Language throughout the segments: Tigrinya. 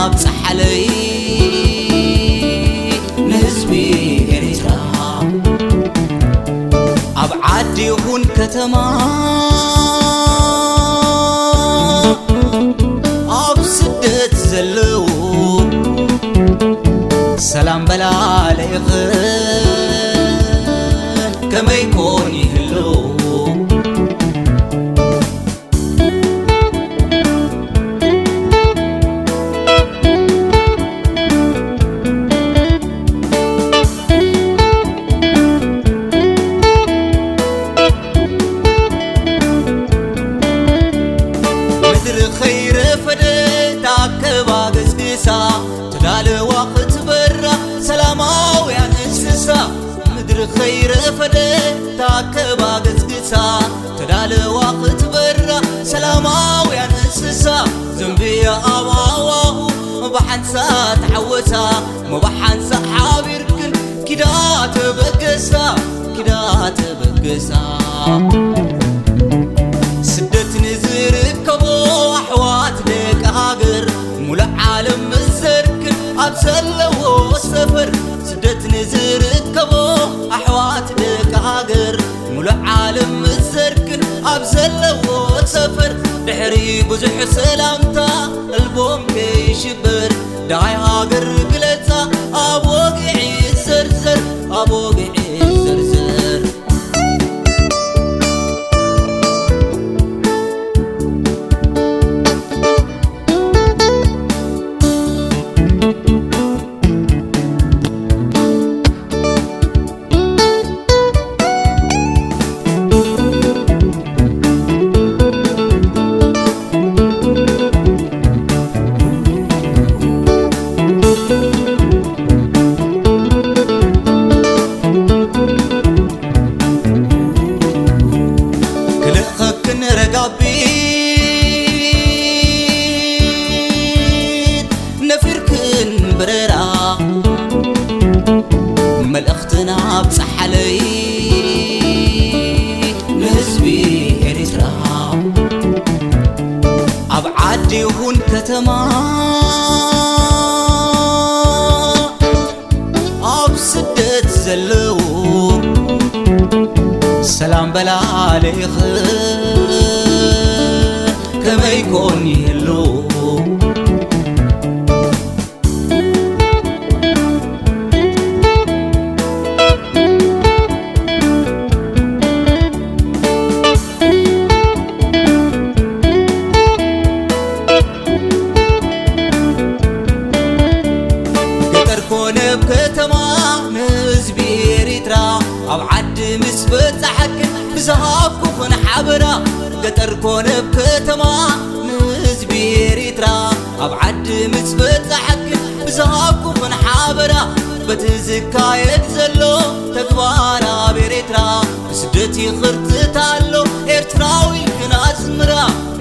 ኣብጽሓለይ ንህዝቢ ኤርትራ፣ ኣብ ዓዲ ይኹን ከተማ፣ ኣብ ስደት ዘለዉ፣ ሰላም በላ ለይኽን ከመይ ኮን ይህሉ? ምድሪ ኸይረፈደት ኣከባ ገስግሳ፣ ተዳለዋ ክትበራ ሰላማውያን እንስሳ። ምድሪ ኸይረፈደት ኣከባ ገስግሳ፣ ተዳለዋ ክትበራ ሰላማውያን እንስሳ። ዘንብያ ኣብ ኣዋሁ ብሓንሳ ተሓወሳ፣ ብሓንሳ ሓቢርክን ኪዳ ተበገሳ፣ ኪዳ ተበገሳ። ስደት ንዝርከቦ ኣሕዋት ደቂ ሃገር፣ ሙሉእ ዓለም ምስ ዘርክን ኣብ ዘለዎ ሰፈር። ስደት ንዝርከቦ ኣሕዋት ደቂ ሃገር፣ ሙሉእ ዓለም ምስ ዘርክን ኣብ ዘለዎ ሰፈር። ድሕሪ ብዙሕ ሰላምታ ኣልቦም ከይሽበር፣ ደሃይ ሃገር ግለጻ ኣብ ወግዒ ዘርዘር፣ ኣብ ወግዒ ዘርዘር። ክልእኸክን ረጋቢት ነፊርክን በረራ፣ መልእኽትና ኣብጽሓለይ ንህዝቢ ኤርትራ፣ ኣብ ዓዲ ይኹን ከተማ፣ ኣብ ስደት ዘለዉ፣ ሰላም በላ ለይኽን ከመይ ኮን ይህሉ? ገጠር ኮነ ኣብ ከተማ ንህዝቢ ኤሪትራ፣ ኣብ ዓዲ ምስ በጻሕክን ብዝሃብኩኽን ሓበራ። ገጠር ኮነ ኣብ ከተማ ንህዝቢ ኤሪትራ፣ ኣብ ዓዲ ምስ በጻሕክን ብዝሃብኩኽን ሓበራ። በቲ ዝካየድ ዘሎ ተግባር ኣብ ኤሪትራ፣ ብስደት ይኽርትት ኣሎ ኤርትራዊ ኢልክን ኣዝምራ፣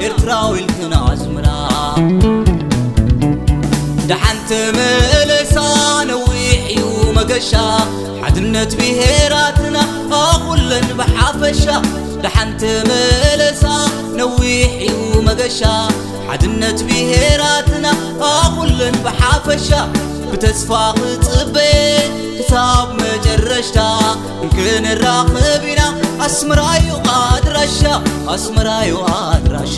ኤርትራዊ ኢልክን ኣዝምራ። ደሓን ተመለሳ ነዊሕ እዩ መገሻ፣ ሓድነት ብሄራትና ኣኹለን ብሓፈሻ። ደሓን ተመለሳ ነዊሕ እዩ መገሻ፣ ሓድነት ብሄራትና ኣኹለን ብሓፈሻ። ብተስፋ ክጽበየ ክሳብ መጨረሽታ፣ ክንራኸብ ኢና ኣስመራ እዩ ኣድራሻ፣ ኣስመራ እዩ ኣድራሻ።